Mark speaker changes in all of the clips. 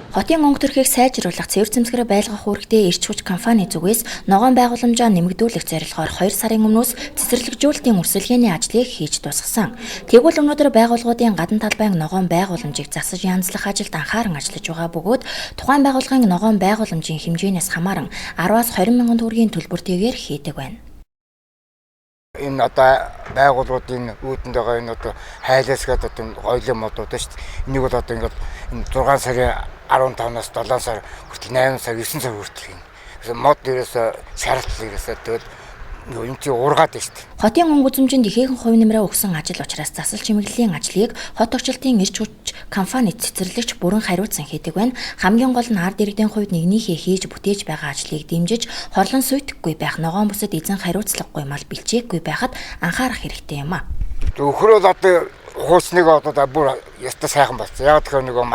Speaker 1: Хотын өнгө төрхийг сайжруулах, цэвэр зэмсгэрээ байлгах үүрэгтэй Эрч хүч компани зүгээс ногоон байгууламжаа нэмэгдүүлэх зорилгоор 2 сарын өмнөөс цэцэрлэгжүүлэлтийн үрсэлгээний ажлыг хийж дуусгасан. Тэгвэл өнөөдөр байгууллагуудын гадна талбайн ногоон байгууламжийг засаж янзлах ажилд анхааран ажиллаж байгаа бөгөөд тухайн байгууллагын ногоон байгууламжийн хэмжээнээс хамааран 10-аас 20 мянган төгрөгийн төлбөртэйгээр хийдэг байна.
Speaker 2: Энэ одоо байгууллагуудын үүдэнд байгаа энэ одоо хайлаасгаад одоо гойлын модууд шүү дээ. Энийг бол одоо ингээд энэ 6 сарын 15-наас 7 сар хүртэл, 8 сар, 9 сар хүртэл хийнэ. Мод ерөөсөө шаардлага ерөөсөө тэгэл нөгөө юм чи уургаад байна шүү дээ.
Speaker 1: Хотын өнгө үзэмжинд ихээхэн хувь нэмрээ өгсөн ажил учраас засал чимэглэлийн ажлыг хот тогтчлолтын эрч хүч компани цэцэрлэгч бүрэн хариуцсан хийдэг байна. Хамгийн гол нь ард иргэдийн хувьд нэгнийхээ хийж бүтээж байгаа ажлыг дэмжиж, хорлон сүйтгэхгүй байх, ногоон бүсэд эзэн хариуцлагагүй мал бэлчээхгүй байхад анхаарах хэрэгтэй юм а.
Speaker 2: Өхрөөл одоо хуусныг одоо бүр яста сайхан болсон. Яг тэгэхээр нөгөө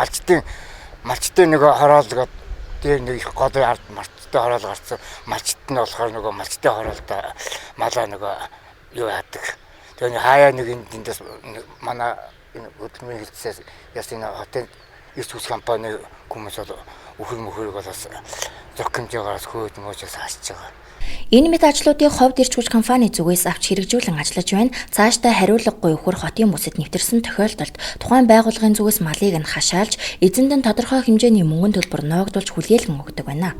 Speaker 2: малчдын нөгөө хороолгоод дээр нэг их голын ард малчтай хороол гарсан. Малчт нь болохоор нөгөө малчтай хороолтой малаа нөгөө юу яадаг. Тэгээ хаяа нэг энд эндээс манай энэ хөдөлмөрийн хэлтсээс яс энэ хотын эрч хүч компани хүмүүс бол үхэр мөхөрийг бол бас зохих хэмжээгээр хөөд мөөжөөс хасж байгаа.
Speaker 1: Энэ мэт ажлуудыг Ховд эрч хүч компани зүгээс авч хэрэгжүүлэн ажиллаж байна. Цаашдаа хариулаггүй үхэр хотын бүсэд нэвтэрсэн тохиолдолд тухайн байгууллагын зүгээс малыг нь хашаалж, эзэнд нь тодорхой хэмжээний мөнгөн төлбөр ноогдуулж хүлээлгэн өгдөг байна.